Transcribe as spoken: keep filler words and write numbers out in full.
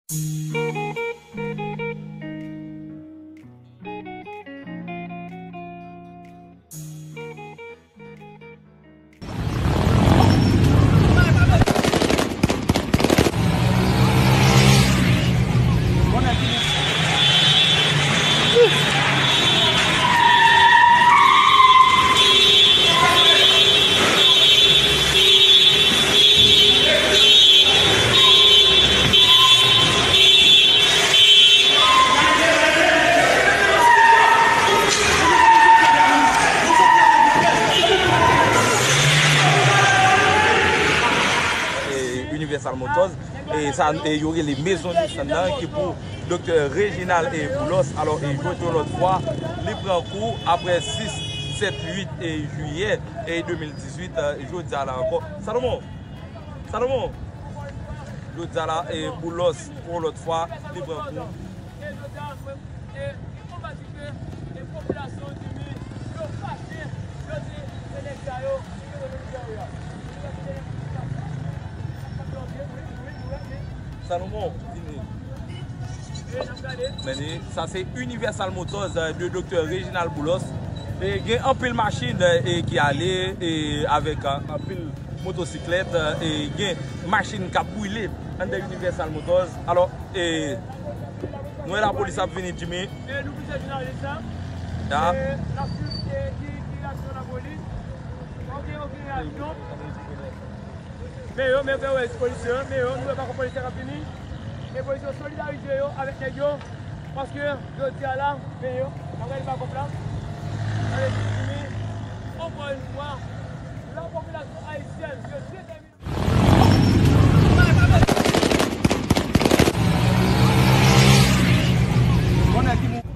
E, Universal Motors, e sa, e yo rele Maison Nissan nan, ki pou Doktè Reginald, e, Boulos. Alò, e, jodi yon lòt fwa, li pran kou apre sis, sèt, uit, e, jiyè, e, de mil dizuit, e, jodi a la ankò. Salomon! Salomon! Jodi a la, e, Boulos, pou yon lòt fwa, li pran kou. Salomon, vini. Men sa se Universal Motors, euh, de Doktè Reginald Boulos. E gen anpil machin, euh, e ki ale, e avèk, euh, anpil motosiklèt, euh, e gen machin k ap brile anndan Universal Motors. Alò, e nou wè lapolis ap vini, Jimmy. E nou plizyè jounalis la. Ya. E n ap swiv, e, ki, ki reyaksyon lapolis. Pa gen okenn reyaksyon. Men yo, men yo fè wè polisye yo, men yo, nou wè bakòp polisye k ap vini. E polisye yo solidarize yo avèk nèg yo. Paske jodi a la, men yo, n ap gade bakòp la. Gade ki vini. Ankò yon fwa, la popilasyon ayisyèn, yo detèmine. Konnen ki moun.